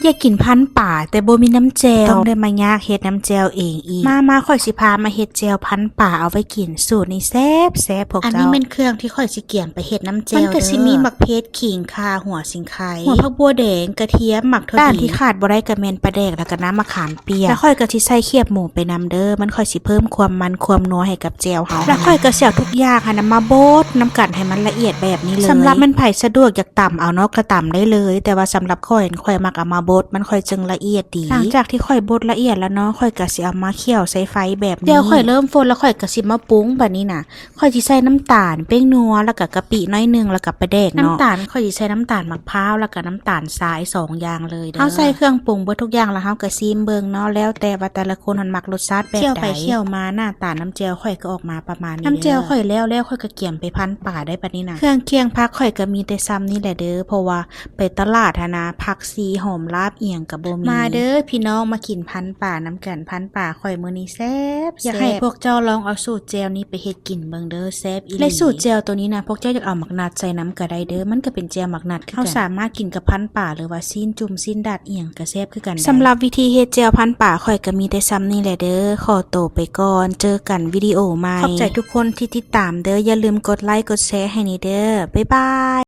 ຢາກກິນພັນປາ ແຕ່ບໍ່ມີນ້ຳແຈ່ວ ຕ້ອງໄດ້ມາຍາກເຮັດນ້ຳແຈ່ວເອງອີກ. ມາ ມາ ຂ້ອຍຊິພາມາເຮັດແຈ່ວພັນປາເອົາໄວ້ກິນ. ສູດນີ້ແຊບໆ ພວກເຈົ້າ. ອັນນີ້ແມ່ນເຄື່ອງທີ່ຂ້ອຍຊິກຽມໄປເຮັດນ້ຳແຈ່ວ. ມັນກໍຊິມີໝາກເຜັດ, ຂີງ, ຂ່າ, ຫົວສີໄຄ, ຫົວຜັກບົວແດງ, ກະທຽມ, ໝາກຖົ່ວດີ. ດ້ານທີ່ຂາດບໍ່ໄດ້ກໍແມ່ນປາແດກ ແລ້ວກໍນ້ຳມະຂາມປຽກ. ແລ້ວຂ້ອຍກໍຊິໃສ່ຂຽບໝູໄປນຳເດີ້ ມັນຄ່ອຍຊິເພີ່ມຄວາມມັນຄວາມນົວໃຫ້ກັບແຈ່ວເຮົາ. ແລ້ວຂ້ອຍກໍຊິເອົາທຸກຢ່າງຫັ້ນນະມາບົດນຳກັນໃຫ້ມັນລະອຽດແບບນີ້ເລີຍ. ສຳລັບແມ່ນໃຜສະດວກຢາກຕຳເອົາເນາະ ກໍຕຳໄດ້ເລີຍ, ແຕ່ວ່າສຳລັບຂ້ອຍ ຂ້ອຍມັກເອົາມາບົດ ມັນຄ່ອຍຈຶ່ງລະອຽດດີ. ຫຼັງຈາກທີ່ຂ້ອຍບົດລະອຽດແລ້ວເນາະ ຂ້ອຍກໍຊິເອົາມາຂ້ຽວໃສ່ໄຟແບບນີ້. ແຈ່ວຂ້ອຍເລີ່ມຟົດແລ້ວ ຂ້ອຍກໍຊິມາປຸງບາດນີ້ນະ. ຂ້ອຍຊິໃສ່ນ້ຳຕານ, ແປ້ງນົວ ແລ້ວກໍກະປິໜ້ອຍໜຶ່ງ ແລ້ວກໍປາແດກເນາະ. ນ້ຳຕານ ຂ້ອຍຊິໃສ່ນ້ຳຕານໝາກພ້າວ ແລ້ວກໍນ້ຳຕານຊາຍ ສອງຢ່າງເລີຍເດີ. ເຮົາໃສ່ເຄື່ອງປຸງເບິດທຸກຢ່າງແລ້ວ ເຮົາກໍຊີມເບິ່ງເນາະ ແລ້ວແຕ່ວ່າແຕ່ລະຄົນຫັ້ນມັກລົດຊາດແບບໃດ. ຂ້ຽວໄປຂ້ຽວມາ ໜ້າຕານ້ຳແຈ່ວຂ້ອຍກໍອອກມາປະມານນີ້ເດີ. ນ້ຳແຈ່ວຂ້ອຍແລ້ວແລ້ວ ຂ້ອຍກໍກຽມໄປພັນປາໄດ້ປານນີ້ນະ. ເຄື່ອງຄຽງຜັກຂ້ອຍກໍມີແຕ່ຊ່ຳນີ້ແຫຼະເດີ ເພາະວ່າໄປຕະຫຼາດຫັ້ນນະ ຜັກຊີຫອມລາບອີ່ຫຍັງກໍບໍ່ມີ. ມາເດີພີ່ນ້ອງ ມາກິນພັນປານຳກັນ. ພັນປາຂ້ອຍມື້ນີ້ແຊບໆ. ຢາກໃຫ້ພວກເຈົ້າລອງເອົາສູດແຈ່ວນີ້ໄປເຮັດກິນເບິ່ງເດີ ແຊບອີ່ຫຼີ. ແລະສູດແຈ່ວໂຕນີ້ນະ ພວກເຈົ້າຢາກເອົາໝາກນັດໃສ່ນຳກໍໄດ້ເດີ ມັນກໍເປັນແຈ່ວໝາກນັດຄືກັນ. ເຮົາສາມາດກິນກັບພັນປາ ຫຼືວ່າຊີ້ນຈຸ່ມ, ຊີ້ນດັດ ອີ່ຫຍັງກໍແຊບຄືກັນໄດ໋. ສຳລັບວິທີເຮັດແຈ່ວພັນປາຂ້ອຍກໍມີແຕ່ຊ່ຳນີ້ແຫຼະເດີ. ຂໍໂຕໄປກ່ອນ ເຈີກັນວິດີໂອໃໝ່. ຂອບໃຈທຸກຄົນທີ່ຕິດຕາມເດີ. ຢ່າລືມກົດໄລກົດແຊໃຫ້ແດ່ເດີ. ບາຍບາຍ.